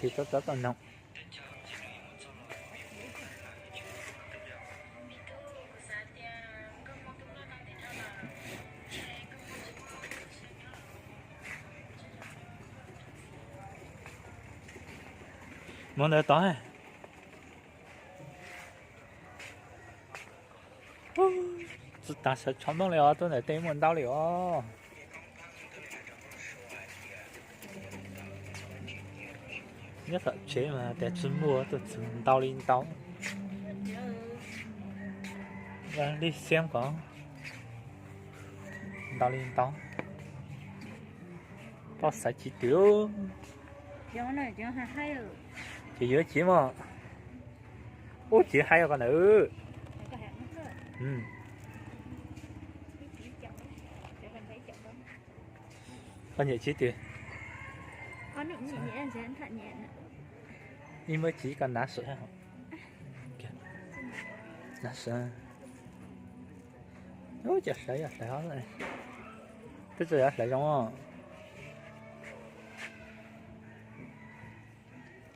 Tsis tau txog tau noog. Mus ntawd tod. Tsis tas sawv tshov nplooj li os, tuaj ntawm tej muaj ntau li os. Nyob tom tsev mas tias tsis muaj, tuaj txog ntau li ntau. Li xiab ko ntau li ntau. Poj xaiv tsis twm. Ces yuav tsis mog. Ub, tsis haib ko ntawd. Koj nyiam tsis twm? Ib muab tsis koj nav sawv. Nav sawv. Ub, cov hlawv yog hlawv, twb tsis yog hlawv zoo.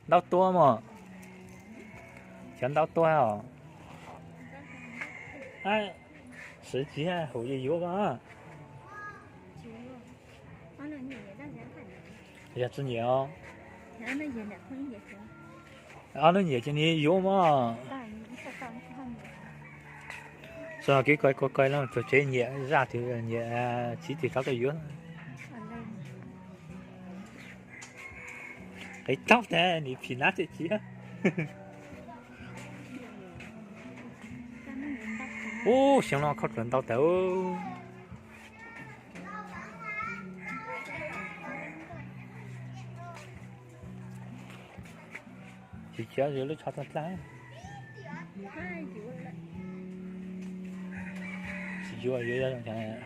Ntaub tuab mog. Cov ntaub tuab os. Sawv tsis hum yuav yuav ko. Yog tsis nyiam os. Ob hnub nyiam ces nws yuav mog. Txog kev koi koi koi no txog tsev nyiam zaj twg nyiam tsis twm rov tuaj yuav. Qis taub tas nim phim nab tsis tsis. Ub, xyoo no khaub dluav ntau tas. Tsis cia yuav lub tsho tag dlab. Tsis yuav, yuav, yuav zoo cas.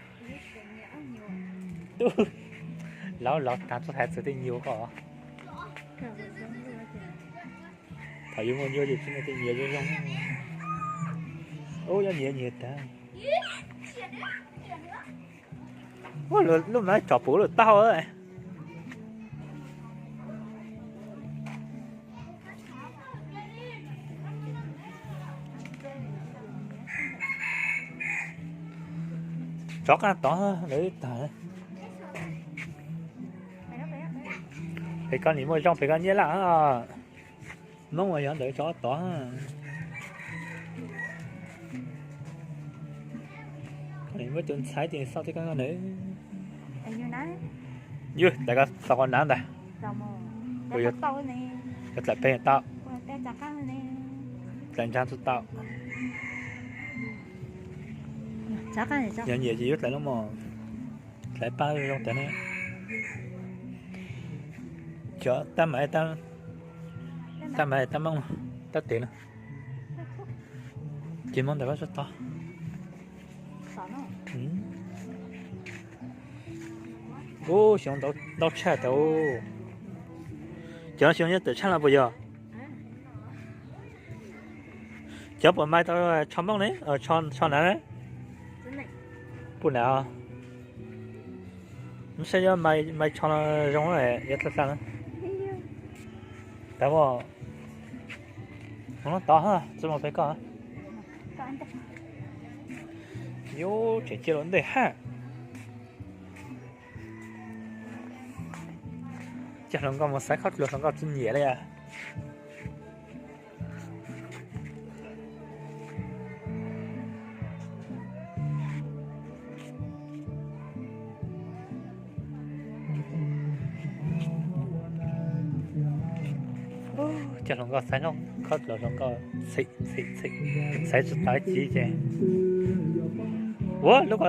Tub, laub lov tag txoj hais txog tej nyuag ko. Thaum yuav muaj nyuag ces tsis muaj tej nyias zoo zoo. Ub, yuav nyias nyias tag. Ua lub mab tsom puv lub taub. Tsov qab tod lawv tag. Pem koj nim muaj zoo pem koj nyiaj laj. Hmoob uas yog ntawd tsov tod. Koj nim muab tus ntxhais tis xauj thiab koj ntawd. Yus tas koj xauj koj nav ntag. Yuav dlaim peb tau. Dlaim ntsa txuj tau. Yog nyiam ces yuav dlaim lub mos. Dlaim pab zoo tas ne. Cov tab mas, tab mas tab mooj, tab tes na. Ces mooj ntawm koj txuj tau. Ub, xyoo ntau tshaj tau. Cov xyoo nyob tawm tshaj los puas yog? Cov puas mai tau tsho mooj ne, tsho nav? Puj nav. Meb saib yuav mai tsho zoo, yuav tau tau. Tod, txuj mooj peb koj. Yus tseem cia los ntej hab. Cov hluas nkauj mus xaiv khaub dluav hluas nkauj tsis nyiam li as. Cov hluas nkauj xaiv khaub dluav hluas nkauj txhim txhim txhim, xaiv tsis tau ib tsi ces. Ua lub ko,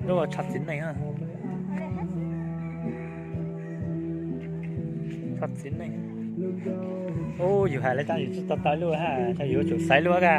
lub ko tsho txiv neej. Tsho txiv neej. Ub, yus hais li tab yus tsis tau tau lub hab, yus tsum xaiv lub ka.